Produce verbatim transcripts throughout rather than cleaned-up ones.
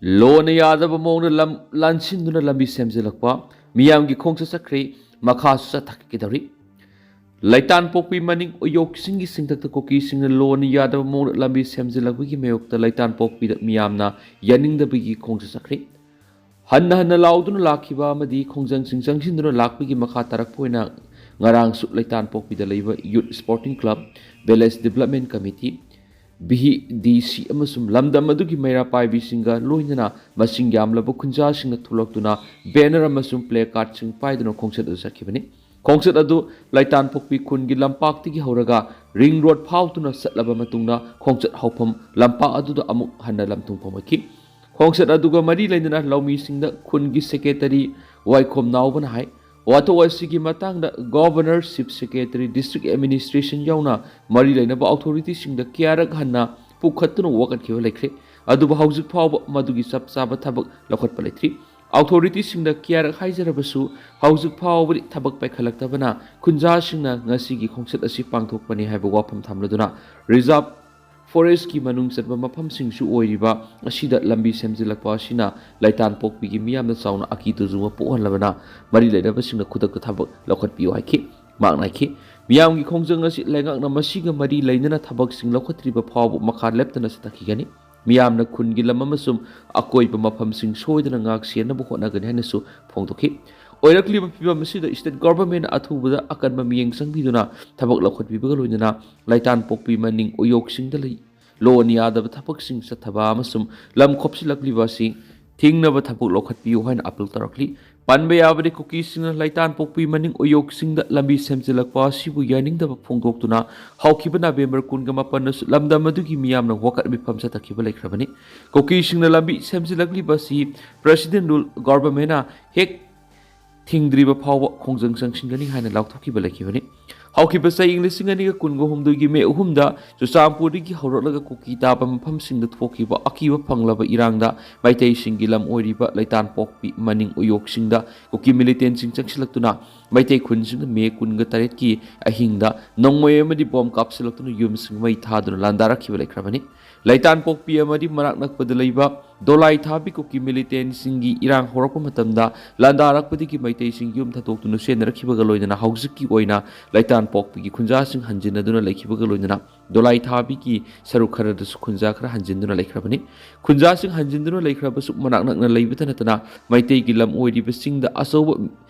ꯂꯣꯅ ꯌꯥꯗꯕ ꯃꯑꯣꯡꯗ ꯂꯝ ꯂꯥꯟꯁꯤꯟꯗꯨꯅ ꯂꯝꯕꯤ ꯁꯦꯝꯖꯤꯜꯂꯛꯄ, ꯃꯤꯌꯥꯝꯒꯤ ꯈꯣꯡꯆꯠ ꯆꯠꯈ꯭ꯔꯦ, ꯃꯈꯥꯁꯨ ꯆꯠꯊꯈꯤꯗꯧꯔꯤ꯫ ꯂꯩꯇꯥꯟꯄꯣꯛꯄꯤ ꯃꯅꯤꯡ ꯎꯌꯣꯛ ꯆꯤꯡꯒꯤ ꯆꯤꯡꯊꯛꯇ ꯀꯨꯀꯤꯁꯤꯡꯅ ꯂꯣꯅ ꯌꯥꯗꯕ ꯃꯑꯣꯡꯗ ꯂꯝꯕꯤ ꯁꯦꯝꯖꯤꯜꯂꯛꯄꯒꯤ ꯃꯥꯌꯣꯛꯇ ꯂꯩꯇꯥꯟꯄꯣꯛꯄꯤꯗ ꯃꯤꯌꯥꯝꯅ ꯌꯥꯅꯤꯡꯗꯕꯒꯤ ꯈꯣꯡꯆꯠ ꯆꯠꯈ꯭ꯔꯦ꯫ ꯍꯟꯅ ꯍꯟꯅ ꯂꯥꯎꯗꯨꯅ ꯂꯥꯛꯈꯤꯕ ꯑꯃꯗꯤ ꯈꯣꯡꯖꯪꯁꯤꯡ ꯆꯪꯁꯤꯟꯗꯨꯅ ꯂꯥꯛꯄꯒꯤ ꯃꯈꯥ ꯇꯥꯔꯛꯄ ꯑꯣꯏꯅ ꯉꯔꯥꯡꯁꯨ ꯂꯩꯇꯥꯟꯄꯣꯛꯄꯤꯗ ꯂꯩꯕ Youth Sporting Club, Village Development Committee, V D C ꯑꯃꯁꯨꯡ ꯂꯝꯗꯝ ꯑꯗꯨꯒꯤ ꯃꯩꯔꯥ ꯄꯥꯏꯕꯤꯁꯤꯡꯒ ꯂꯣꯏꯅꯅ ꯃꯁꯤꯡ ꯌꯥꯝꯂꯕ ꯈꯨꯟꯖꯥꯁꯤꯡꯅ ꯊꯣꯛꯂꯛꯇꯨꯅ banner ꯑꯃꯁꯨꯡ placardꯁꯤꯡ ꯄꯥꯏꯗꯨꯅ ꯈꯣꯡꯆꯠ ꯑꯗꯨ ꯆꯠꯈꯤꯕꯅꯤ꯫ ꯈꯣꯡꯆꯠ ꯑꯗꯨ ꯂꯩꯇꯥꯟꯄꯣꯛꯄꯤ ꯈꯨꯟꯒꯤ ꯂꯝꯄꯥꯛꯇꯒꯤ ꯍꯧꯔꯒ Ring Road ꯐꯥꯎꯗꯨꯅ ꯆꯠꯂꯕ ꯃꯇꯨꯡꯗ ꯈꯣꯡꯆꯠ ꯍꯧꯐꯝ ꯂꯝꯄꯥꯛ ꯑꯗꯨꯗ ꯑꯃꯨꯛ ꯍꯟꯅ ꯂꯝꯊꯨꯡꯐꯝ ꯑꯣꯏꯈꯤ꯫ ꯈꯣꯡꯆꯠ ꯑꯗꯨꯒ ꯃꯔꯤ ꯂꯩꯅꯅ ꯂꯧꯃꯤꯁꯤꯡꯗ ꯈꯨꯟꯒꯤ Secretary ꯋꯥꯏꯈꯣꯝ ꯅꯥꯎꯕꯅ ꯍꯥꯏ, ꯋꯥꯊꯣꯛ ꯑꯁꯤꯒꯤ ꯃꯇꯥꯡꯗ Governor, Chief Secretary, District Administration ꯌꯥꯎꯅ ꯃꯔꯤ ꯂꯩꯅꯕ authorityꯁꯤꯡꯗ ꯀꯌꯥꯔꯛ ꯍꯟꯅ ꯄꯨꯈꯠꯇꯨꯅ ꯋꯥꯀꯠꯈꯤꯕ ꯂꯩꯈ꯭ꯔꯦ꯫ ꯑꯗꯨꯕꯨ ꯍꯧꯖꯤꯛ ꯐꯥꯎꯕ ꯃꯗꯨꯒꯤ ꯆꯞ ꯆꯥꯕ ꯊꯕꯛ ꯂꯧꯈꯠꯄ ꯂꯩꯇ꯭ꯔꯤ꯫ Authorityꯁꯤꯡꯗ ꯀꯌꯥꯔꯛ ꯍꯥꯏꯖꯔꯕꯁꯨ ꯍꯧꯖꯤꯛ ꯐꯥꯎꯕꯗꯤ ꯊꯕꯛ ꯄꯥꯏꯈꯠꯂꯛꯇꯕꯅ ꯈꯨꯟꯖꯥꯁꯤꯡꯅ ꯉꯁꯤꯒꯤ ꯈꯣꯡꯆꯠ ꯑꯁꯤ ꯄꯥꯡꯊꯣꯛꯄꯅꯤ ꯍꯥꯏꯕ ꯋꯥꯐꯝ ꯊꯝꯂꯗꯨꯅ Reserve Forestꯀꯤ ꯃꯅꯨꯡ ꯆꯟꯕ ꯃꯐꯝꯁꯤꯡꯁꯨ ꯑꯣꯏꯔꯤꯕ ꯑꯁꯤꯗ ꯂꯝꯕꯤ ꯁꯦꯝꯖꯤꯜꯂꯛꯄ ꯑꯁꯤꯅ ꯂꯩꯇꯥꯟꯄꯣꯛꯄꯤꯒꯤ ꯃꯤꯌꯥꯝꯗ ꯆꯥꯎꯅ ꯑꯀꯤ ꯇꯨꯖꯨꯡꯕ ꯄꯣꯛꯍꯜꯂꯕꯅ ꯃꯔꯤ ꯂꯩꯅꯕꯁꯤꯡꯅ ꯈꯨꯗꯛꯇ ꯊꯕꯛ ꯂꯧꯈꯠꯄꯤꯌꯨ ꯍꯥꯏꯈꯤ꯫ ꯃꯍꯥꯛꯅ ꯍꯥꯏꯈꯤ, ꯃꯤꯌꯥꯝꯒꯤ ꯈꯣꯡꯖꯪ ꯑꯁꯤ ꯂꯩꯉꯥꯛꯅ ꯃꯁꯤꯒ ꯃꯔꯤ ꯂꯩꯅꯅ ꯊꯕꯛꯁꯤꯡ ꯂꯧꯈꯠꯇ꯭ꯔꯤꯕ ꯐꯥꯎꯕ ꯃꯈꯥ ꯂꯦꯞꯇꯅ ꯆꯠꯊꯈꯤꯒꯅꯤ꯫ ꯃꯤꯌꯥꯝꯅ ꯈꯨꯟꯒꯤ ꯂꯝ ꯑꯃꯁꯨꯡ ꯑꯀꯣꯏꯕ ꯃꯐꯝꯁꯤꯡ ꯁꯣꯏꯗꯅ ꯉꯥꯛ ꯁꯦꯟꯅꯕ ꯍꯣꯠꯅꯒꯅꯤ ꯍꯥꯏꯅꯁꯨ ꯐꯣꯡꯗꯣꯛꯈꯤ꯫ ꯑꯣꯏꯔꯛꯂꯤꯕ ꯐꯤꯕꯝ ꯑꯁꯤꯗ State Governmentꯅ ꯑꯊꯨꯕꯗ ꯑꯀꯟꯕ ꯃꯤꯠꯌꯦꯡ ꯆꯪꯕꯤꯗꯨꯅ ꯊꯕꯛ ꯂꯧꯈꯠꯄꯤꯕꯒ ꯂꯣꯏꯅꯅ ꯂꯩꯇꯥꯟꯄꯣꯛꯄꯤ ꯃꯅꯤꯡ ꯎꯌꯣꯛꯁꯤꯡꯗ ꯂꯩ ꯂꯣꯟ ꯌꯥꯗꯕ ꯊꯕꯛꯁꯤꯡ ꯆꯠꯊꯕ ꯑꯃꯁꯨꯡ ꯂꯝ ꯈꯣꯞꯆꯤꯜꯂꯛꯂꯤꯕ ꯑꯁꯤ ꯊꯤꯡꯅꯕ ꯊꯕꯛ ꯂꯧꯈꯠꯄꯤꯌꯨ ꯍꯥꯏꯅ appeal ꯇꯧꯔꯛꯂꯤ꯫ ꯄꯟꯕ ꯌꯥꯕꯗꯤ ꯀꯨꯀꯤꯁꯤꯡꯅ ꯂꯩꯇꯥꯟꯄꯣꯛꯄꯤ ꯃꯅꯤꯡ ꯎꯌꯣꯛꯁꯤꯡꯗ ꯂꯝꯕꯤ ꯁꯦꯝꯖꯤꯜꯂꯛꯄ ꯑꯁꯤꯕꯨ ꯌꯥꯅꯤꯡꯗꯕ ꯐꯣꯡꯗꯣꯛꯇꯨꯅ ꯍꯧꯈꯤꯕ November ꯀꯨꯟꯒ ꯃꯥꯄꯟꯗꯁꯨ ꯂꯝꯗꯝ ꯑꯗꯨꯒꯤ ꯃꯤꯌꯥꯝꯅ ꯋꯥꯀꯠ ꯃꯤꯐꯝ ꯆꯠꯊꯈꯤꯕ ꯂꯩꯈ꯭ꯔꯕꯅꯤ꯫ ꯀꯨꯀꯤꯁꯤꯡꯅ ꯂꯝꯕꯤ ꯁꯦꯝꯖꯤꯜꯂꯛꯂꯤꯕ ꯑꯁꯤ President Rule Governmentꯅ ꯍꯦꯛ ꯊꯤꯡꯗ꯭ꯔꯤꯕ ꯐꯥꯎꯕ ꯈꯣꯡꯖꯪ ꯆꯪꯁꯤꯟꯒꯅꯤ ꯍꯥꯏꯅ ꯂꯥꯎꯊꯣꯛꯈꯤꯕ ꯂꯩꯈꯤꯕꯅꯤ꯫ ꯍꯧꯈꯤꯕ ꯆꯍꯤ ꯂꯤꯁꯤꯡ ꯑꯅꯤꯒ ꯀꯨꯟꯒ ꯍꯨꯝꯗꯣꯏꯒꯤ May ꯑꯍꯨꯝꯗ ꯆꯨꯔꯆꯥꯟꯄꯨꯔꯗꯒꯤ ꯍꯧꯔꯛꯂꯒ ꯀꯨꯀꯤ ꯇꯥꯕ ꯃꯐꯝꯁꯤꯡꯗ ꯊꯣꯛꯈꯤꯕ ꯑꯀꯤꯕ ꯐꯪꯂꯕ ꯏꯔꯥꯡꯗ ꯃꯩꯇꯩꯁꯤꯡꯒꯤ ꯂꯝ ꯑꯣꯏꯔꯤꯕ ꯂꯩꯇꯥꯟꯄꯣꯛꯄꯤ ꯃꯅꯤꯡ ꯎꯌꯣꯛꯁꯤꯡꯗ ꯀꯨꯀꯤ militantꯁꯤꯡ ꯆꯪꯁꯤꯜꯂꯛꯇꯨꯅ ꯃꯩꯇꯩ ꯈꯨꯟꯁꯤꯡꯗ May ꯀꯨꯟꯒ ꯇꯔꯦꯠꯀꯤ ꯑꯍꯤꯡꯗ ꯅꯣꯡꯃꯩ ꯑꯃꯗꯤ bomb ꯀꯥꯞꯁꯤꯜꯂꯛꯇꯨꯅ ꯌꯨꯝꯁꯤꯡ ꯃꯩ ꯊꯥꯗꯨꯅ ꯂꯥꯟꯗꯥꯔꯛꯈꯤꯕ ꯂꯩꯈ꯭ꯔꯕꯅꯤ꯫ ꯂꯩꯇꯥꯟꯄꯣꯛꯄꯤ ꯑꯃꯗꯤ ꯃꯅꯥꯛ ꯅꯛꯄꯗ ꯂꯩꯕ ꯗꯣꯂꯥꯏ ꯊꯥꯕꯤ ꯀꯨꯀꯤ ꯃꯤꯂꯤꯇꯦꯟꯁꯤꯡꯒꯤ ꯏꯔꯥꯡ ꯍꯧꯔꯛꯄ ꯃꯇꯝꯗ ꯂꯥꯟꯗꯥꯔꯛꯄꯗꯒꯤ ꯃꯩꯇꯩꯁꯤꯡ ꯌꯨꯝ ꯊꯥꯗꯣꯛꯇꯨꯅ ꯆꯦꯟꯅꯔꯛꯈꯤꯕꯒ ꯂꯣꯏꯅꯅ ꯍꯧꯖꯤꯛꯀꯤ ꯑꯣꯏꯅ ꯂꯩꯇꯥꯟꯄꯣꯛꯄꯤꯒꯤ ꯈꯨꯟꯖꯥꯁꯤꯡ ꯍꯟꯖꯤꯟꯅꯗꯨꯅ ꯂꯩꯈꯤꯕꯒ ꯂꯣꯏꯅꯅ ꯗꯣꯂꯥꯏ ꯊꯥꯕꯤꯒꯤ ꯁꯔꯨꯛ ꯈꯔꯗꯁꯨ ꯈꯨꯟꯖꯥ ꯈꯔ ꯍꯟꯖꯤꯟꯗꯨꯅ ꯂꯩꯈ꯭ꯔꯕꯅꯤ꯫ ꯈꯨꯟꯖꯥꯁꯤꯡ ꯍꯟꯖꯤꯟꯗꯨꯅ ꯂꯩꯈ꯭ꯔꯕꯁꯨ ꯃꯅꯥꯛ ꯅꯛꯅ ꯂꯩꯕꯇ ꯅꯠꯇꯅ ꯃꯩꯇꯩꯒꯤ ꯂꯝ ꯑꯣꯏꯔꯤꯕ ꯆꯤꯡꯗ ꯑꯆꯧꯕ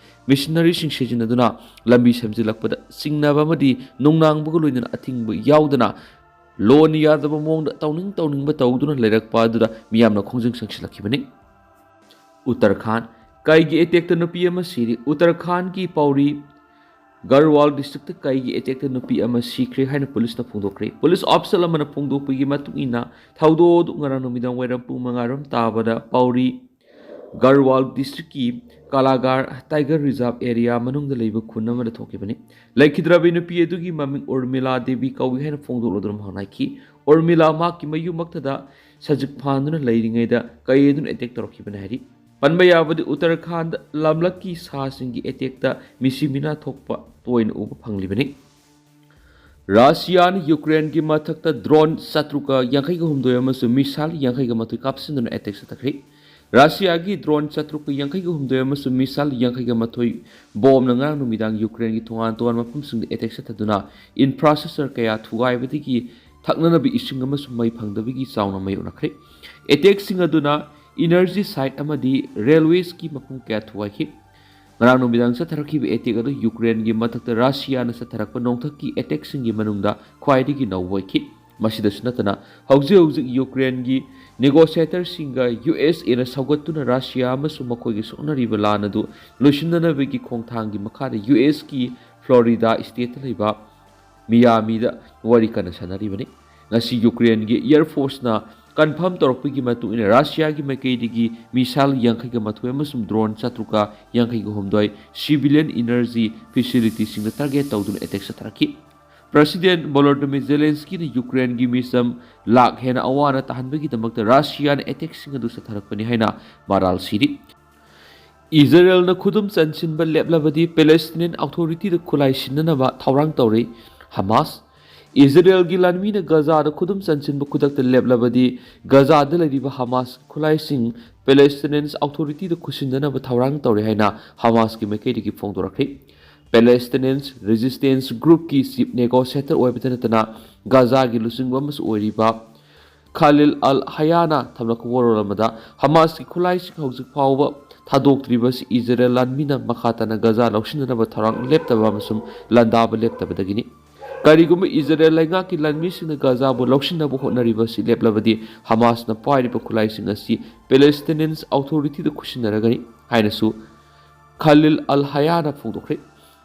ꯃꯤꯁꯅꯔꯤꯁꯤꯡ ꯁꯤꯖꯤꯟꯅꯗꯨꯅ ꯂꯝꯕꯤ ꯁꯦꯝꯖꯤꯜꯂꯛꯄꯗ ꯆꯤꯡꯅꯕ ꯑꯃꯗꯤ ꯅꯨꯡꯅꯥꯡꯕꯒ ꯂꯣꯏꯅꯅ ꯑꯊꯤꯡꯕ ꯌꯥꯎꯗꯅ ꯂꯣꯟꯅ ꯌꯥꯗꯕ ꯃꯑꯣꯡꯗ ꯇꯧꯅꯤꯡ ꯇꯧꯅꯤꯡꯕ ꯇꯧꯗꯨꯅ ꯂꯩꯔꯛꯄ ꯑꯗꯨꯗ ꯃꯤꯌꯥꯝꯅ ꯈꯣꯡꯖꯪ ꯆꯪꯁꯤꯜꯂꯛꯈꯤꯕꯅꯤ꯫ ꯎꯠꯇꯔꯈꯥꯟ, ꯀꯩꯒꯤ ꯑꯦꯇꯦꯛꯇ ꯅꯨꯄꯤ ꯑꯃ ꯁꯤꯔꯤ? ꯎꯠꯇꯔꯈꯥꯟꯒꯤ ꯄꯥꯎꯔꯤ ꯒꯔꯋꯥꯜ ꯗꯤꯁꯇ꯭ꯔꯤꯛꯇ ꯀꯩꯒꯤ ꯑꯦꯇꯦꯛꯇ ꯅꯨꯄꯤ ꯑꯃ ꯁꯤꯈ꯭ꯔꯦ ꯍꯥꯏꯅ ꯄꯨꯂꯤꯁꯅ ꯐꯣꯡꯗꯣꯛꯈ꯭ꯔꯦ꯫ ꯄꯨꯂꯤꯁ ꯑꯣꯐꯤꯁꯦꯜ ꯑꯃꯅ ꯐꯣꯡꯗꯣꯛꯄꯒꯤ ꯃꯇꯨꯡ ꯏꯟꯅ ꯊꯧꯗꯣꯛ ꯑꯗꯨ ꯉꯔꯥꯡ ꯅꯨꯃꯤꯗꯥꯡ ꯋꯥꯏꯔꯝ ꯄꯨꯡ ꯃꯉꯥ ꯔꯣꯝ ꯇꯥꯕꯗ ꯄꯥꯎꯔꯤ ꯒꯔꯋꯥꯜ ꯗꯤꯁꯇ꯭ꯔꯤꯛꯀꯤ ꯀꯥꯂꯥꯒꯥꯔ ꯇꯥꯏꯒꯔ ꯔꯤꯖꯥꯔꯚ ꯑꯦꯔꯤꯌꯥ ꯃꯅꯨꯡꯗ ꯂꯩꯕ ꯈꯨꯟ ꯑꯃꯗ ꯊꯣꯛꯈꯤꯕꯅꯤ꯫ ꯂꯩꯈꯤꯗ꯭ꯔꯕꯤ ꯅꯨꯄꯤ ꯑꯗꯨꯒꯤ ꯃꯃꯤꯡ ꯎꯔꯃꯤꯂꯥ ꯗꯦꯕꯤ ꯀꯧꯏ ꯍꯥꯏꯅ ꯐꯣꯡꯗꯣꯛꯂꯗꯨꯅ ꯃꯍꯥꯛꯅ ꯍꯥꯏꯈꯤ꯫ ꯎꯔꯃꯤꯂꯥ ꯃꯍꯥꯛꯀꯤ ꯃꯌꯨꯝꯃꯛꯇꯗ ꯁꯖꯤꯛ ꯐꯥꯟꯗꯨꯅ ꯂꯩꯔꯤꯉꯩꯗ ꯀꯩ ꯑꯗꯨꯅ ꯑꯦꯇꯦꯛ ꯇꯧꯔꯛꯈꯤꯕꯅꯤ ꯍꯥꯏꯔꯤ꯫ ꯄꯟꯕ ꯌꯥꯕꯗꯤ ꯎꯠꯇꯔꯈꯥꯟꯗ ꯂꯝꯂꯛꯀꯤ ꯁꯥꯁꯤꯡꯒꯤ ꯑꯦꯇꯦꯛꯇ ꯃꯤꯁꯤ ꯃꯤꯅꯥ ꯊꯣꯛꯄ ꯇꯣꯏꯅ ꯎꯕ ꯐꯪꯂꯤꯕꯅꯤ꯫ ꯔꯁꯤꯌꯥꯅ ꯌꯨꯀ꯭ꯔꯦꯟꯒꯤ ꯃꯊꯛꯇ ꯗ꯭ꯔꯣꯟ ꯆꯥꯇ꯭ꯔꯨꯛꯀ ꯌꯥꯡꯈꯩꯒ ꯍꯨꯝꯗꯣꯏ ꯑꯃꯁꯨꯡ ꯃꯤꯁꯥꯏꯜ ꯌꯥꯡꯈꯩꯒ ꯃꯥꯊꯣꯏ ꯀꯥꯞꯁꯤꯟꯗꯨꯅ ꯑꯦꯇꯦꯛ ꯆꯠꯊꯈ꯭ꯔꯦ꯫ ꯔꯁꯤꯌꯥꯒꯤ ꯗ꯭ꯔꯣꯟ ꯆꯥꯇ꯭ꯔꯨꯛꯀ ꯌꯥꯡꯈꯩꯒ ꯍꯨꯝꯗꯣꯏ ꯑꯃꯁꯨꯡ ꯃꯤꯁꯥꯏꯜ ꯌꯥꯡꯈꯩꯒ ꯃꯥꯊꯣꯏ ꯕꯣꯝꯅ ꯉꯔꯥꯡ ꯅꯨꯃꯤꯗꯥꯡ ꯌꯨꯀ꯭ꯔꯦꯟꯒꯤ ꯇꯣꯉꯥꯟ ꯇꯣꯉꯥꯟꯕ ꯃꯐꯝꯁꯤꯡꯗ ꯑꯦꯇꯦꯛ ꯆꯠꯊꯗꯨꯅ ꯏꯟꯐ꯭ꯔꯥꯁ꯭ꯇ꯭ꯔꯛꯆꯔ ꯀꯌꯥ ꯊꯨꯒꯥꯏꯕꯗꯒꯤ ꯊꯛꯅꯅꯕ ꯏꯁꯤꯡ ꯑꯃꯁꯨꯡ ꯃꯩ ꯐꯪꯗꯕꯒꯤ ꯆꯥꯎꯅ ꯃꯥꯌꯣꯛꯅꯈ꯭ꯔꯦ꯫ ꯑꯦꯇꯦꯛꯁꯤꯡ ꯑꯗꯨꯅ ꯏꯅꯔꯖꯤ ꯁꯥꯏꯠ ꯑꯃꯗꯤ ꯔꯦꯜꯋꯦꯁꯀꯤ ꯃꯐꯝ ꯀꯌꯥ ꯊꯨꯒꯥꯏꯈꯤ꯫ ꯉꯔꯥꯡ ꯅꯨꯃꯤꯗꯥꯡ ꯆꯠꯊꯔꯛꯈꯤꯕ ꯑꯦꯇꯦꯛ ꯑꯗꯨ ꯌꯨꯀ꯭ꯔꯦꯟꯒꯤ ꯃꯊꯛꯇ ꯔꯁꯤꯌꯥꯅ ꯆꯠꯊꯔꯛꯄ ꯅꯣꯡꯊꯛꯀꯤ ꯑꯦꯇꯦꯛꯁꯤꯡꯒꯤ ꯃꯅꯨꯡꯗ ꯈ꯭ꯋꯥꯏꯗꯒꯤ ꯅꯧꯕ ꯑꯣꯏꯈꯤ꯫ ꯃꯁꯤꯗꯁꯨ ꯅꯠꯇꯅ ꯍꯧꯖꯤꯛ ꯍꯧꯖꯤꯛ ꯌꯨꯀ꯭ꯔꯦꯟꯒꯤ ꯅꯦꯒꯣꯁꯤꯌꯦꯇꯔꯁꯤꯡꯒ ꯌꯨ ꯑꯦꯁ ꯑꯦꯅ ꯁꯧꯒꯠꯇꯨꯅ ꯔꯁꯤꯌꯥ ꯑꯃꯁꯨꯡ ꯃꯈꯣꯏꯒꯤ ꯁꯣꯛꯅꯔꯤꯕ ꯂꯥꯟ ꯑꯗꯨ ꯂꯣꯏꯁꯤꯟꯅꯅꯕꯒꯤ ꯈꯣꯡꯊꯥꯡꯒꯤ ꯃꯈꯥꯗ ꯌꯨ ꯑꯦꯁꯀꯤ ꯐ꯭ꯂꯣꯔꯤꯗꯥ ꯁ꯭ꯇꯦꯠꯇ ꯂꯩꯕ ꯃꯤꯌꯥꯃꯤꯗ ꯋꯥꯔꯤ ꯀꯟꯅ ꯁꯥꯟꯅꯔꯤꯕꯅꯤ꯫ ꯉꯁꯤ ꯌꯨꯀ꯭ꯔꯦꯟꯒꯤ ꯑꯦꯌꯔ ꯐꯣꯔꯁꯅ ꯀꯟꯐꯥꯔꯝ ꯇꯧꯔꯛꯄꯒꯤ ꯃꯇꯨꯡ ꯏꯟꯅ ꯔꯁꯤꯌꯥꯒꯤ ꯃꯥꯏꯀꯩꯗꯒꯤ ꯃꯤꯁꯥꯏꯜ ꯌꯥꯡꯈꯩꯒ ꯃꯥꯊꯣꯏ ꯑꯃꯁꯨꯡ ꯗ꯭ꯔꯣꯟ ꯆꯥꯇ꯭ꯔꯨꯛꯀ ꯌꯥꯡꯈꯩꯒ ꯍꯨꯝꯗꯣꯏ ꯁꯤꯚꯤꯂꯤꯌꯟ ꯏꯅꯔꯖꯤ ꯐꯦꯁꯤꯂꯤꯇꯤꯁꯤꯡꯗ ꯇꯥꯔꯒꯦꯠ ꯇꯧꯗꯨꯅ ꯑꯦꯇꯦꯛ ꯆꯠꯊꯔꯛꯈꯤ꯫ ꯄ꯭ꯔꯁꯤꯗꯦꯟ ꯚꯣꯂꯣꯗꯤꯃꯤꯔ ꯖꯦꯂꯦꯟꯁꯀꯤꯅ ꯌꯨꯀ꯭ꯔꯦꯟꯒꯤ ꯃꯤꯆꯝ ꯂꯥꯛ ꯍꯦꯟꯅ ꯑꯋꯥ ꯑꯅꯥ ꯇꯥꯍꯟꯕꯒꯤꯗꯃꯛꯇ ꯔꯁꯤꯌꯥꯅ ꯑꯦꯇꯦꯛꯁꯤꯡ ꯑꯗꯨ ꯆꯠꯊꯔꯛꯄꯅꯤ ꯍꯥꯏꯅ ꯃꯔꯥꯜ ꯁꯤꯔꯤ꯫ ꯏꯖꯔꯦꯜꯅ ꯈꯨꯗꯨꯝ ꯆꯟꯁꯤꯟꯕ ꯂꯦꯞꯂꯕꯗꯤ ꯄꯦꯂꯦꯁꯇꯤꯅꯤꯌꯟ ꯑꯣꯊꯣꯔꯤꯇꯤꯗ ꯈꯨꯠꯂꯥꯏ ꯁꯤꯟꯅꯅꯕ ꯊꯧꯔꯥꯡ ꯇꯧꯔꯤ꯫ ꯍꯃꯥꯁ, ꯏꯖꯔꯦꯜꯒꯤ ꯂꯥꯟꯃꯤꯅ ꯒꯖꯥꯗ ꯈꯨꯗꯨꯝ ꯆꯟꯁꯤꯟꯕ ꯈꯨꯗꯛꯇ ꯂꯦꯞꯂꯕꯗꯤ ꯒꯖꯥꯗ ꯂꯩꯔꯤꯕ ꯍꯃꯥꯁꯀꯤ ꯈꯨꯠꯂꯥꯏꯁꯤꯡ ꯄꯦꯂꯦꯁꯇꯤꯅꯤꯌꯟꯁ ꯑꯣꯊꯣꯔꯤꯇꯤꯗ ꯈꯨꯠꯁꯤꯟꯅꯅꯕ ꯊꯧꯔꯥꯡ ꯇꯧꯔꯤ ꯍꯥꯏꯅ ꯍꯃꯥꯁꯀꯤ ꯃꯥꯏꯀꯩꯗꯒꯤ ꯐꯣꯡꯗꯣꯔꯛꯈꯤ꯫ ꯄꯦꯂꯦꯁꯇꯤꯅꯤꯌꯟꯁ ꯔꯦꯖꯤꯁꯇꯦꯟꯁ ꯒ꯭ꯔꯨꯞꯀꯤ ꯆꯤꯐ ꯅꯦꯒꯣꯁꯤꯌꯦꯇꯔ ꯑꯣꯏꯕꯇ ꯅꯠꯇꯅ ꯒꯖꯥꯒꯤ ꯂꯨꯆꯤꯡꯕ ꯑꯃꯁꯨ ꯑꯣꯏꯔꯤꯕ ꯈꯥꯂꯤꯜ ꯑꯜ ꯍꯌꯥꯅ ꯊꯝꯂꯛꯄ ꯋꯥꯔꯣꯜ ꯑꯃꯗ, ꯍꯃꯥꯁꯀꯤ ꯈꯨꯠꯂꯥꯏꯁꯤꯡ ꯍꯧꯖꯤꯛ ꯐꯥꯎꯕ ꯊꯥꯗꯣꯛꯇ꯭ꯔꯤꯕꯁꯤ ꯏꯖꯔꯦꯜ ꯂꯥꯟꯃꯤꯅ ꯃꯈꯥ ꯇꯥꯅ ꯒꯖꯥ ꯂꯧꯁꯤꯟꯅꯅꯕ ꯊꯧꯔꯥꯡ ꯂꯦꯞꯇꯕ ꯑꯃꯁꯨꯡ ꯂꯥꯟꯗꯥꯕ ꯂꯦꯞꯇꯕꯗꯒꯤꯅꯤ꯫ ꯀꯔꯤꯒꯨꯝꯕ ꯏꯖꯔꯦꯜ ꯂꯩꯉꯥꯛꯀꯤ ꯂꯥꯟꯃꯤꯁꯤꯡꯅ ꯒꯖꯥꯕꯨ ꯂꯧꯁꯤꯟꯅꯕ ꯍꯣꯠꯅꯔꯤꯕꯁꯤ ꯂꯦꯞꯂꯕꯗꯤ, ꯍꯃꯥꯁꯅ ꯄꯥꯏꯔꯤꯕ ꯈꯨꯠꯂꯥꯏꯁꯤꯡ ꯑꯁꯤ ꯄꯦꯂꯦꯁꯇꯤꯅꯤꯌꯟꯁ ꯑꯣꯊꯣꯔꯤꯇꯤꯗ ꯈꯨꯠꯁꯤꯟꯅꯔꯒꯅꯤ ꯍꯥꯏꯅꯁꯨ ꯈꯥꯂꯤꯜ ꯑꯜ ꯍꯌꯥꯅ ꯐꯣꯡꯗꯣꯛꯈ꯭ꯔꯦ꯫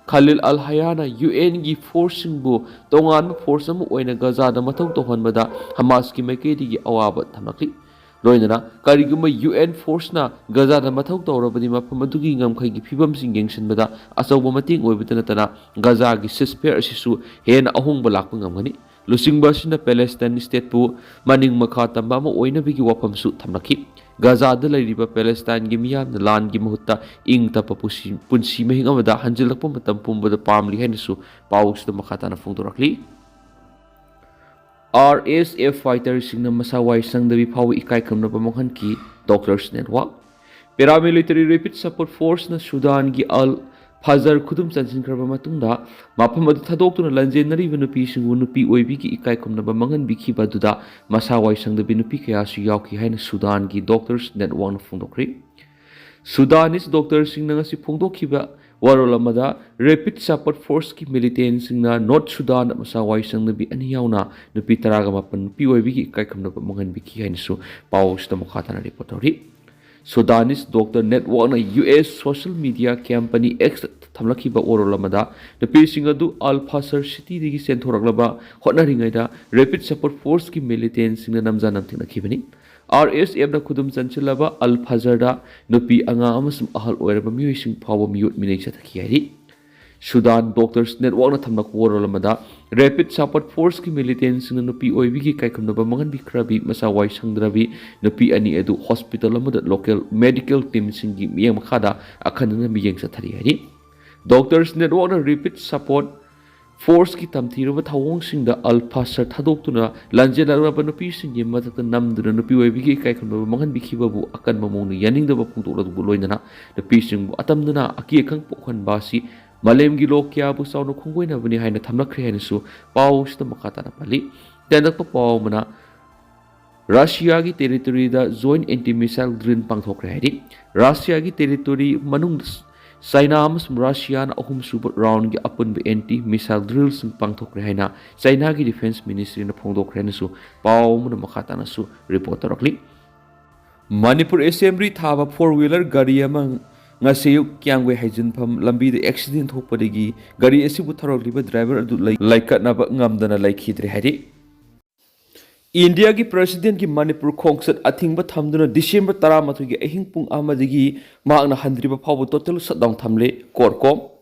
ꯈꯥꯂꯤꯜ ꯑꯜ ꯍꯌꯥꯅ ꯌꯨ ꯑꯦꯟꯒꯤ ꯐꯣꯔꯁꯁꯤꯡꯕꯨ ꯇꯣꯉꯥꯟꯕ ꯐꯣꯔꯁ ꯑꯃ ꯑꯣꯏꯅ ꯒꯖꯥꯗ ꯃꯊꯧ ꯇꯧꯍꯟꯕꯗ ꯍꯃꯥꯁꯀꯤ ꯃꯥꯏꯀꯩꯗꯒꯤ ꯑꯋꯥꯕ ꯊꯝꯂꯛꯂꯤ꯫ ꯂꯣꯏꯅꯅ ꯀꯔꯤꯒꯨꯝꯕ ꯌꯨ ꯑꯦꯟ ꯐꯣꯔꯁꯅ ꯒꯖꯥꯗ ꯃꯊꯧ ꯇꯧꯔꯕꯗꯤ, ꯃꯐꯝ ꯑꯗꯨꯒꯤ ꯉꯝꯈꯩꯒꯤ ꯐꯤꯕꯝꯁꯤꯡ ꯌꯦꯡꯁꯤꯟꯕꯗ ꯑꯆꯧꯕ ꯃꯇꯦꯡ ꯑꯣꯏꯕꯇ ꯅꯠꯇꯅ ꯒꯖꯥꯒꯤ ꯁꯤꯁꯐꯦꯌꯔ ꯑꯁꯤꯁꯨ ꯍꯦꯟꯅ ꯑꯍꯣꯡꯕ ꯂꯥꯛꯄ ꯉꯝꯒꯅꯤ꯫ ꯂꯨꯆꯤꯡꯕ ꯑꯁꯤꯅ ꯄꯦꯂꯦꯁꯇꯥꯏꯟ ꯁ꯭ꯇꯦꯠꯄꯨ ꯃꯅꯤꯡ ꯃꯈꯥ ꯇꯝꯕ ꯑꯃ ꯑꯣꯏꯅꯕꯒꯤ ꯋꯥꯐꯝꯁꯨ ꯊꯝꯂꯛꯈꯤ꯫ ꯒꯖꯥꯗ ꯂꯩꯔꯤꯕ ꯄꯦꯂꯦꯁꯇꯥꯏꯟꯒꯤ ꯃꯤꯌꯥꯝꯅ ꯂꯥꯟꯒꯤ ꯃꯍꯨꯠꯇ ꯏꯪ ꯇꯞꯄ ꯄꯨꯟꯁꯤ, ꯄꯨꯟꯁꯤ ꯃꯍꯤꯡ ꯑꯃꯗ ꯍꯟꯖꯤꯜꯂꯛꯄ ꯃꯇꯝ ꯄꯨꯝꯕꯗ ꯄꯥꯝꯂꯤ ꯍꯥꯏꯅꯁꯨ ꯄꯥꯎꯁꯤꯗ ꯃꯈꯥ ꯇꯥꯅ ꯐꯣꯡꯗꯣꯔꯛꯂꯤ꯫ ꯑꯥꯔ ꯑꯦꯁ ꯑꯦꯐ ꯐꯥꯏꯇꯔꯁꯤꯡꯅ ꯃꯁꯥ ꯋꯥꯏ ꯁꯪꯗꯕꯤ ꯐꯥꯎꯕ ꯏꯀꯥꯏ ꯈꯨꯝꯅꯕ ꯃꯥꯡꯍꯟꯈꯤ꯫ Doctors network. Paramilitary rapid support ꯐꯣꯔꯁꯅ ꯁꯨꯗꯥꯟꯒꯤ ꯑꯜ ꯐꯖꯔ ꯈꯨꯗꯨꯝ ꯆꯟꯁꯤꯟꯈ꯭ꯔꯕ ꯃꯇꯨꯡꯗ, ꯃꯐꯝ ꯑꯗꯨ ꯊꯥꯗꯣꯛꯇꯨꯅ ꯂꯥꯟꯖꯦꯟꯅꯔꯤꯕ ꯅꯨꯄꯤꯁꯤꯡꯕꯨ ꯅꯨꯄꯤ ꯑꯣꯏꯕꯤꯒꯤ ꯏꯀꯥꯏ ꯈꯨꯝꯅꯕ ꯃꯥꯡꯍꯟꯕꯤꯈꯤꯕ ꯑꯗꯨꯗ ꯃꯁꯥ ꯋꯥꯏ ꯁꯪꯗꯕꯤ ꯅꯨꯄꯤ ꯀꯌꯥꯁꯨ ꯌꯥꯎꯈꯤ ꯍꯥꯏꯅ ꯁꯨꯗꯥꯟꯒꯤ ꯗꯣꯛꯇꯔꯁ ꯅꯦꯠꯋꯥꯛꯅ ꯐꯣꯡꯗꯣꯛꯈ꯭ꯔꯦ꯫ ꯁꯨꯗꯥꯅꯤꯁ ꯗꯣꯛꯇꯔꯁꯤꯡꯅ ꯉꯁꯤ ꯐꯣꯡꯗꯣꯛꯈꯤꯕ ꯋꯥꯔꯣꯜ ꯑꯃꯗ, ꯔꯦꯄꯤꯗ ꯁꯄꯣꯔꯠ ꯐꯣꯔꯁꯀꯤ ꯃꯤꯂꯤꯇꯦꯟꯁꯤꯡꯅ ꯅꯣꯔꯠ ꯁꯨꯗꯥꯟꯗ ꯃꯁꯥ ꯋꯥꯏ ꯁꯪꯗꯕꯤ ꯑꯅꯤ ꯌꯥꯎꯅ ꯅꯨꯄꯤ ꯇꯔꯥꯒ ꯃꯥꯄꯟ ꯅꯨꯄꯤ ꯑꯣꯏꯕꯤꯒꯤ ꯏꯀꯥꯏ ꯈꯨꯝꯅꯕ ꯃꯥꯡꯍꯟꯕꯤꯈꯤ ꯍꯥꯏꯅꯁꯨ ꯄꯥꯎꯁꯤꯗ ꯃꯈꯥ ꯇꯥꯅ ꯔꯤꯄꯣꯔꯠ ꯇꯧꯔꯤ꯫ ꯁꯨꯗꯥꯅꯤꯁ ꯗꯣꯛꯇꯔ ꯅꯦꯠꯋꯥꯛꯅ U S social media company ꯑꯦꯛꯁꯇ ꯊꯝꯂꯛꯈꯤꯕ ꯋꯥꯔꯣꯜ ꯑꯃꯗ, ꯅꯨꯄꯤꯁꯤꯡ ꯑꯗꯨ ꯑꯜ ꯐꯁꯔ ꯁꯤꯇꯤꯗꯒꯤ ꯆꯦꯟꯊꯣꯔꯛꯂꯕ ꯍꯣꯠꯅꯔꯤꯉꯩꯗ ꯔꯦꯄꯤꯗ ꯁꯄꯣꯔꯠ ꯐꯣꯔꯁꯀꯤ ꯃꯤꯂꯤꯇꯦꯟꯁꯤꯡꯅ ꯅꯝꯖ ꯅꯝꯊꯦꯛꯅꯈꯤꯕꯅꯤ꯫ ꯑꯥꯔ ꯑꯦꯁ ꯑꯦꯐꯅ ꯈꯨꯗꯨꯝ ꯆꯟꯁꯤꯜꯂꯕ ꯑꯜ ꯐꯖꯔꯗ ꯅꯨꯄꯤ, ꯑꯉꯥꯡ ꯑꯃꯁꯨꯡ ꯑꯍꯜ ꯑꯣꯏꯔꯕ ꯃꯤꯑꯣꯏꯁꯤꯡ ꯐꯥꯎꯕ ꯃꯤꯑꯣꯠ ꯃꯤꯅꯩ ꯆꯠꯊꯈꯤ ꯍꯥꯏꯔꯤ꯫ ꯁꯨꯗꯥꯟ ꯗꯣꯛꯇꯔꯁ ꯅꯦꯠꯋꯥꯛꯅ ꯊꯝꯂꯛꯄ ꯋꯥꯔꯣꯜ ꯑꯃꯗ, ꯔꯦꯄꯤꯗ ꯁꯄꯣꯔꯠ ꯐꯣꯔꯁꯀꯤ ꯃꯤꯂꯤꯇꯦꯟꯁꯤꯡꯅ ꯅꯨꯄꯤ ꯑꯣꯏꯕꯤꯒꯤ ꯏꯀꯥꯏ ꯈꯨꯝꯅꯕ ꯃꯥꯡꯍꯟꯕꯤꯈ꯭ꯔꯕꯤ ꯃꯁꯥ ꯋꯥꯏ ꯁꯪꯗ꯭ꯔꯕꯤ ꯅꯨꯄꯤ ꯑꯅꯤ ꯑꯗꯨ ꯍꯣꯁꯄꯤꯇꯥꯜ ꯑꯃꯗ ꯂꯣꯀꯦꯜ ꯃꯦꯗꯤꯀꯦꯜ ꯇꯤꯝꯁꯤꯡꯒꯤ ꯃꯤꯠꯌꯦꯡ ꯃꯈꯥꯗ ꯑꯈꯟꯅꯅ ꯃꯤꯠꯌꯦꯡ ꯆꯠꯊꯔꯤ ꯍꯥꯏꯔꯤ꯫ ꯗꯣꯛꯇꯔꯁ ꯅꯦꯠꯋꯥꯛꯅ ꯔꯦꯄꯤꯗ ꯁꯄꯣꯔꯠ ꯐꯣꯔꯁꯀꯤ ꯇꯝꯊꯤꯔꯕ ꯊꯧꯑꯣꯡꯁꯤꯡꯗ ꯑꯜ ꯐꯥꯁꯔ ꯊꯥꯗꯣꯛꯇꯨꯅ ꯂꯥꯟꯖꯦꯜꯂꯛꯂꯕ ꯅꯨꯄꯤꯁꯤꯡꯒꯤ ꯃꯊꯛꯇ ꯅꯝꯗꯨꯅ ꯅꯨꯄꯤ ꯑꯣꯏꯕꯤꯒꯤ ꯏꯀꯥꯏ ꯈꯨꯝꯅꯕ ꯃꯥꯡꯍꯟꯕꯤꯈꯤꯕꯕꯨ ꯑꯀꯟꯕ ꯃꯑꯣꯡꯗ ꯌꯥꯅꯤꯡꯗꯕ ꯐꯣꯡꯗꯣꯛꯂꯗꯨꯕꯨ ꯂꯣꯏꯅꯅ ꯅꯨꯄꯤꯁꯤꯡꯕꯨ ꯑꯇꯝꯗꯨꯅ ꯑꯀꯤ ꯑꯈꯪ ꯄꯣꯛꯍꯟꯕ ꯑꯁꯤ ꯃꯥꯂꯦꯝꯒꯤ ꯂꯣ ꯀꯌꯥꯕꯨ ꯆꯥꯎꯅ ꯈꯣꯡꯒꯣꯏꯅꯕꯅꯤ ꯍꯥꯏꯅ ꯊꯝꯂꯛꯈ꯭ꯔꯦ ꯍꯥꯏꯅꯁꯨ ꯄꯥꯎ ꯑꯁꯤꯗ ꯃꯈꯥ ꯇꯥꯅ ꯄꯜꯂꯤ꯫ ꯇꯦꯟꯗꯛꯄ ꯄꯥꯎ ꯑꯃꯅ ꯔꯁꯤꯌꯥꯒꯤ ꯇꯦꯔꯤꯇꯣꯔꯤꯗ ꯖꯣꯏꯟ ꯑꯦꯟꯇꯤ ꯃꯤꯁꯥꯏꯜ ꯗ꯭ꯔꯤꯜ ꯄꯥꯡꯊꯣꯛꯈ꯭ꯔꯦ ꯍꯥꯏꯔꯤ꯫ ꯔꯁꯤꯌꯥꯒꯤ ꯇꯦꯔꯤꯇꯣꯔꯤ ꯃꯅꯨꯡꯗ ꯆꯥꯏꯅꯥ ꯑꯃꯁꯨꯡ ꯔꯁꯤꯌꯥꯅ ꯑꯍꯨꯝꯁꯨꯕ ꯔꯥꯎꯟꯒꯤ ꯑꯄꯨꯟꯕ ꯑꯦꯟꯇꯤ ꯃꯤꯁꯥꯏꯜ ꯗ꯭ꯔꯤꯜꯁꯤꯡ ꯄꯥꯡꯊꯣꯛꯈ꯭ꯔꯦ ꯍꯥꯏꯅ ꯆꯥꯏꯅꯥꯒꯤ ꯗꯤꯐꯦꯟꯁ ꯃꯤꯅꯤꯁꯇ꯭ꯔꯤꯅ ꯐꯣꯡꯗꯣꯛꯈ꯭ꯔꯦ ꯍꯥꯏꯅꯁꯨ ꯄꯥꯎ ꯑꯃꯅ ꯃꯈꯥ ꯇꯥꯅꯁꯨ ꯔꯤꯄꯣꯔꯠ ꯇꯧꯔꯛꯂꯤ꯫ ꯃꯅꯤꯄꯨꯔ ꯑꯦꯁꯦꯝꯕ꯭ꯂꯤ ꯊꯥꯕ ꯐꯣꯔ ꯋꯤꯂꯔ ꯒꯥꯔꯤ ꯑꯃ ꯉꯁꯤ ꯑꯌꯨꯛ ꯀꯤꯌꯥꯝꯒꯩ ꯍꯩꯖꯤꯟꯐꯝ ꯂꯝꯕꯤꯗ ꯑꯦꯛꯁꯤꯗꯦꯟ ꯊꯣꯛꯄꯗꯒꯤ ꯒꯥꯔꯤ ꯑꯁꯤꯕꯨ ꯊꯧꯔꯛꯂꯤꯕ ꯗ꯭ꯔꯥꯏꯚꯔ ꯑꯗꯨ ꯂꯩ-, ꯂꯩꯀꯠꯅꯕ ꯉꯝꯗꯅ ꯂꯩꯈꯤꯗ꯭ꯔꯦ ꯍꯥꯏꯔꯤ꯫ ꯏꯟꯗꯤꯌꯥꯒꯤ ꯄ꯭ꯔꯦꯁꯤꯗꯦꯟꯠꯀꯤ ꯃꯅꯤꯄꯨꯔ ꯈꯣꯡꯆꯠ ꯑꯊꯤꯡꯕ ꯊꯝꯗꯨꯅ ꯗꯤꯁꯦꯝꯕꯔ ꯇꯔꯥꯃꯥꯊꯣꯏꯒꯤ ꯑꯍꯤꯡ ꯄꯨꯡ ꯑꯃꯗꯒꯤ ꯃꯍꯥꯛꯅ ꯍꯟꯗ꯭ꯔꯤꯕ ꯐꯥꯎꯕ ꯇꯣꯇꯦꯜ ꯁꯠꯗꯥꯎꯟ ꯊꯝꯂꯦ꯫ ꯀꯣꯔꯀꯣꯝ꯫